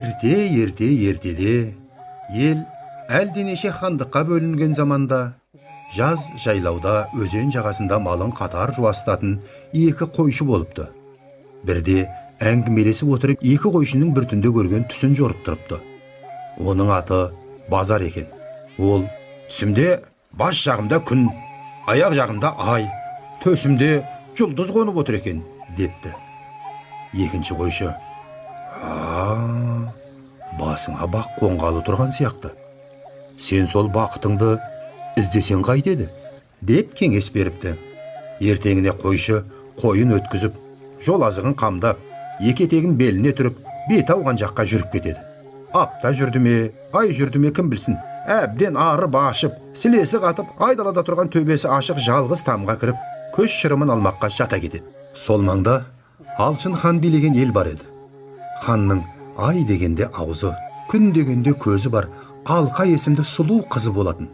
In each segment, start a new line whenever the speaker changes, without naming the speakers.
Ерте ертеде ел әлденеше хандыққа бөлінген заманда жаз жайлауда өзен жағасында малын қатар жуастатын екі қойшы болыпты. Бірде әңгімелесіп отырып, екі қойшының бір түнде көрген түсін жорып тұрыпты. Оның аты Базар екен. Ол түсімде бас жағымда күн, аяқ жағымда ай, төсімде жұлдыз қонып отыр екен депті. Екінші қойшы: басыңа бақ қонғалы тұрған сияқты. Сен сол бақытыңды іздесең қайтеді, деп кеңес беріпті. Ертеңіне қойшы қойын өткізіп, жол азығын қамдап, екі етегін беліне түріп, бет ауған жаққа жүріп кетеді. Апта жүрді ме, ай жүрді ме, кім білсін, әбден арып ашып, сілесі қатып, айдалада тұрған төбесі ашық жалғыз тамға кіріп, көз шырымын алмаққа жата кетеді. Сол маңда Алшын хан билеген ел бар еді. Ханның ай дегенде аузы, күн дегенде көзі бар Алқа есімді сұлу қызы болатын.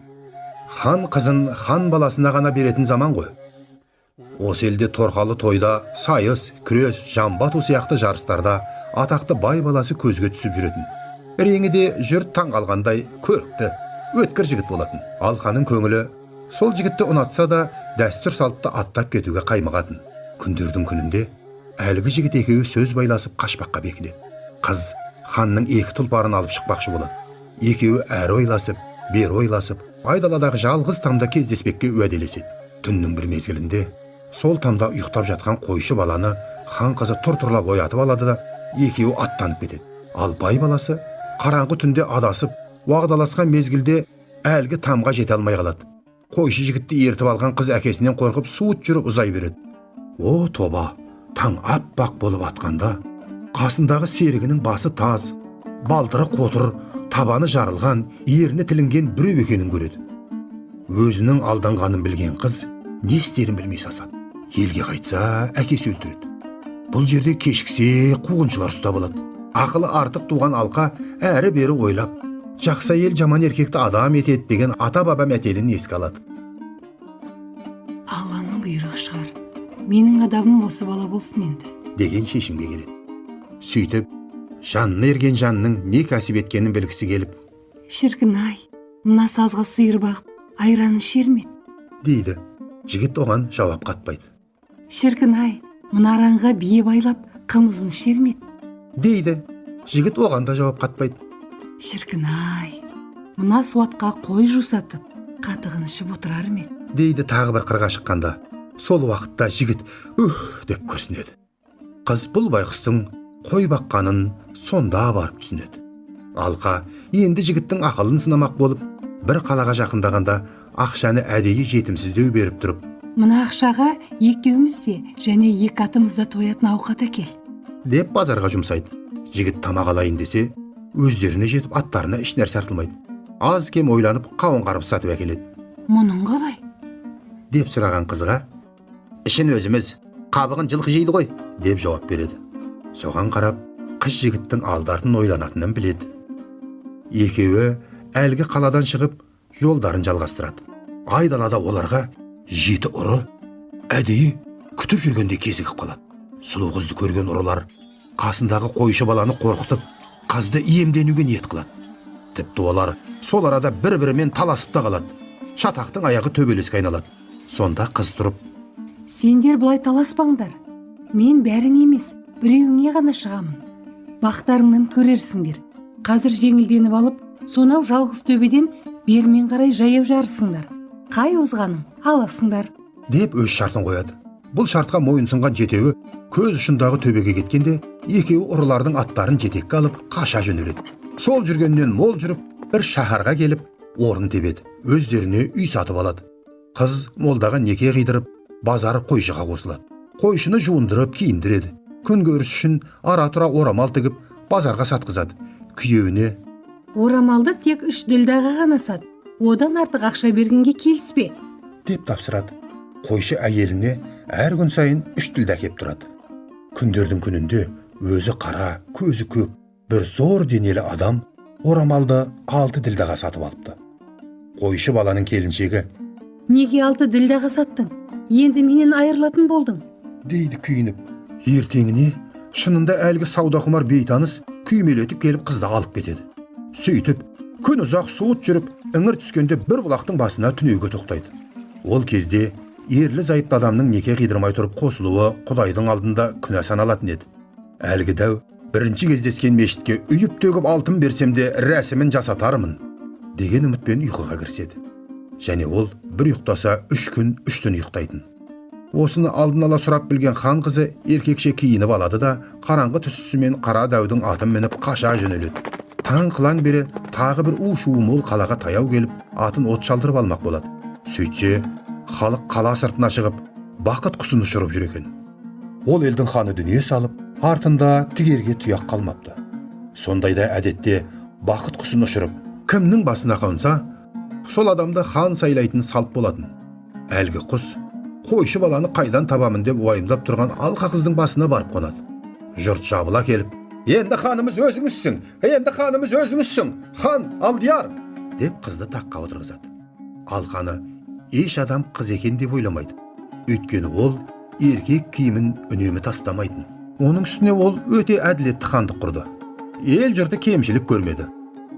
Хан қызын хан баласына ғана беретін заман ғой. Осы елде торқалы тойда сайыс, күрес, жамба ату сияқты жарыстарда атақты бай баласы көзге түсіп жүретін. Реңі де жұрт таң қалғандай көрікті, өткір жігіт болатын. Алқаның көңілі сол жігітті ұнатса да, дәстүр салтты аттап кетуге қаймығатын. Күндердің күнінде әлгі жігіт екеуі сөз байласып қашпаққа бекінеді. Қыз ханның екі тұлпарын алып шықпақшы болады. Екеуі әрі ойласып, бері ойласып, айдаладағы жалғыз тамда кездеспекке уәделеседі. Түннің бір мезгілінде сол тамда ұйықтап жатқан қойшы баланы хан қызы тұр-тұрлап оятып алады да, екеуі аттанып кетеді. Ал бай баласы қараңғы түнде адасып, уағдаласқан мезгілде әлгі тамға жете алмай қалады. Қойшы жігітті ертіп алған қыз әкесінен қорқып суыт жүріп ұзай береді. О тоба, таң аппақ болып атқанда қасындағы серігінің басы таз, балтыры қотыр, табаны жарылған, ерні тілінген біреу екенін көреді. Өзінің алданғанын білген қыз не істерін білмей сасады. Елге қайтса, әкесі өлтіреді. Бұл жерде кешіксе, қуғыншылар ұстап алады. Ақылы артық туған Алқа әрі бері ойлап, жақсы әйел жаман еркекті адам етеді деген ата-баба мәтелін еске алады.
Алланың бұйрығы шығар. Менің адамым осы бала болсын енді,
деген шешімге келеді. Сөйтіп, жанына ерген жанның не кәсіп еткенін білгісі келіп,
шіркін ай, мына сазға сиыр бағып, айран ішер ме еді?
Дейді. Жігіт оған жауап қатпайды.
Шіркін ай, мына аранға бие байлап, қымызын ішер ме еді?
Дейді. Жігіт оған да жауап қатпайды.
Шіркін ай, мына суатқа қой жусатып, қатығын ішіп отырар ма еді?
Дейді тағы бір қырға шыққанда. Сол уақытта жігіт үх деп күрсінеді. Қыз бұл байқұстың қой баққанын сонда барып түсінеді. Алқа енді жігіттің ақылын сынамақ болып, бір қалаға жақындағанда ақшаны әдейі жетімсіздеу беріп тұрып,
мына ақшаға екеуміз де және екі атымыз да тоятын ауқат әкел,
деп базарға жұмсайды. Жігіт тамақ алайын десе, өздеріне жетіп аттарына еш нәрсе артылмайды. Аз кем ойланып қауын қарбыз сатып әкеледі.
Мұның қалай?
Деп сұраған қызға, ішін өзіміз, қабығын жылқы жейді ғой, деп жауап береді. Соған қарап, қыз жігіттің алды-артын ойланатынын біледі. Екеуі әлгі қаладан шығып, жолдарын жалғастырады. Айдалада оларға жеті ұры әдейі күтіп жүргенде кезігіп қалады. Сұлу қызды көрген ұрылар қасындағы қойшы баланы қорқытып, қызды иемденуге ниет қылады. Тіпті олар сол арада бір-бірімен таласып та қалады. Шатақтың аяғы төбелеске айналады. Сонда қыз тұрып,
сендер бұлай таласпаңдар. Мен бәрің емес, біреуіңе ғана шығамын. Бақтарыңнан көрерсіңдер. Қазір жеңілденіп алып, сонау жалғыз төбеден бермен қарай жаяу жарысыңдар. Қай озғаның аласыңдар,
деп өз шартын қояды. Бұл шартқа мойынсұнған жетеуі көз ұшындағы төбеге кеткенде, екеуі ұрылардың аттарын жетекке алып қаша жөнеледі. Сол жүргеннен мол жүріп, бір шаһарға келіп орын тебеді. Өздеріне үй сатып алады. Қыз молдаға неке қидырып, базар қойшыға қосылады. Қойшыны жуындырып киіндіреді. Күнкөріс үшін ара-тұра орамал тігіп, базарға сатқызады. Күйеуіне:
орамалды тек 3 ділдаға ғана сат, одан артық ақша бергенге келіспе,
деп тапсырады. Қойшы әйеліне әр күн сайын 3 ділда әкеп тұрады. Күндердің күнінде өзі қара, көзі көк, бір зор денелі адам орамалды 6 ділдаға сатып алыпты. Қойшы баланың келіншегі:
неге 6 ділдаға саттың? Енді менен айырылатын болдың,
дейді күйініп. Ертеңіне шынында әлгі саудақұмар бейтаныс күймелетіп келіп қызды алып кетеді. Сөйтіп, күн ұзақ суыт жүріп, іңір түскенде бір бұлақтың басына түнеуге тоқтайды. Ол кезде ерлі зайыпты адамның неке қидырмай тұрып қосылуы Құдайдың алдында күнә саналатын еді. Әлгі дәу бірінші кездескен мешітке үйіп төгіп алтын берсем де рәсімін жасатармын деген үмітпен ұйқыға кіріседі. Және ол бір ұйықтаса 3 күн 3 түн ұйықтайтын. Осыны алдын ала сұрап білген хан қызы еркекше киініп алады да қараңғы түсісімен қара дәудің атын мініп қаша жөнеледі. Таң қылаң бере тағы бір у-шуы мол қалаға таяу келіп атын от шалдырып алмақ болады. Сөйтсе, халық қала сыртына шығып бақыт құсын ұшырып жүр екен. Ол елдің ханы дүние салып, артында тігерге тұяқ қалмапты. Сондайда әдетте бақыт құсын ұшырып, кімнің басына қонса, сол адамды хан сайлайтын салт болатын. Әлгі құс қойшы баланы қайдан табамын деп уайымдап тұрған алқа қыздың басына барып қонады. Жұрт жабыла келіп, енді ханымыз өзіңізсің, енді ханымыз өзіңізсің, хан Алдияр деп қызды таққа отырғызады. Алқаны еш адам қыз екен деп ойламайды. Өйткені ол еркек киімін үнемі тастамайтын. Оның үстіне ол өте әділетті хандық құрды. Ел жұрты кемшілік көрмеді.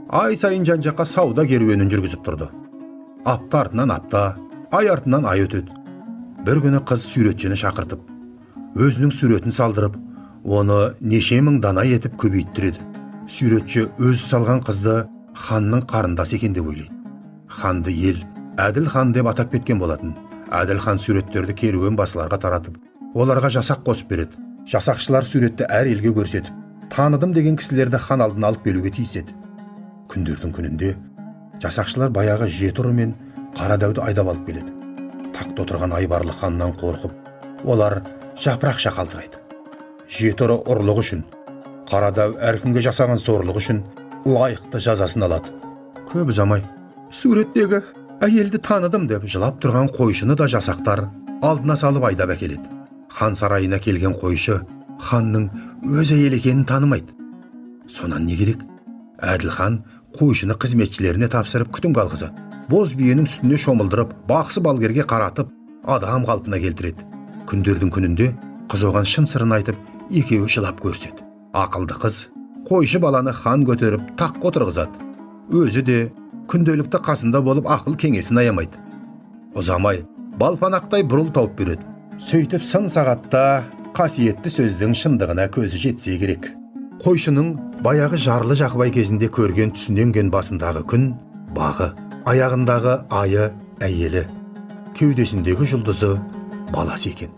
Ай сайын жан-жаққа сауда керуенін жүргізіп тұрды. Апта артынан апта, ай артынан ай өтеді. Бір күні қыз суретшіні шақыртып, өзінің суретін салдырып, оны неше мың дана етіп көбейттіреді. Суретші өз салған қызды ханның қарындасы екен деп ойлайды. Ханды ел Әділ хан деп атап кеткен болатын. Әділ хан суреттерді керуен басыларға таратып, оларға жасақ қосып береді. Жасақшылар суретті әр елге көрсетіп, таныдым деген кісілерді хан алдына алып келуге тиіс еді. Күндердің күнінде жасақшылар баяғы жеті ұры мен қара дәуді айдап алып келеді. Тақта отырған айбарлы ханнан қорқып, олар жапырақша қалтырайды. Жеті ұры ұрлық үшін, қара дәу әркімге жасаған зорлық үшін лайықты жазасын алады. Көп ұзамай, суреттегі әйелді таныдым деп жылап тұрған қойшыны да жасақтар алдына салып айдап әкеледі. Хан сарайына келген қойшы ханның өз әйелі екенін танымайды. Сонан не керек? Әділ хан қойшыны қызметшілеріне тапсырып күтімге алғызады. Боз биенің сүтіне шомылдырып, бақсы балгерге қаратып, адам қалпына келтіреді. Күндердің күнінде қыз оған шын сырын айтып, екеуі жылап көріседі. Ақылды қыз қойшы баланы хан көтеріп таққа отырғызады. Өзі де күнделікті қасында болып ақыл кеңесін аямайды. Ұзамай балпанақтай бұрыл тауып береді. Сөйтіп сын сағатта қасиетті сөздің шындығына көзі жетсе керек. Қойшының баяғы жарлы Жақыбай кезінде көрген түсінен басындағы күн бағы, аяғындағы айы әйелі, кеудесіндегі жұлдызы баласы екен.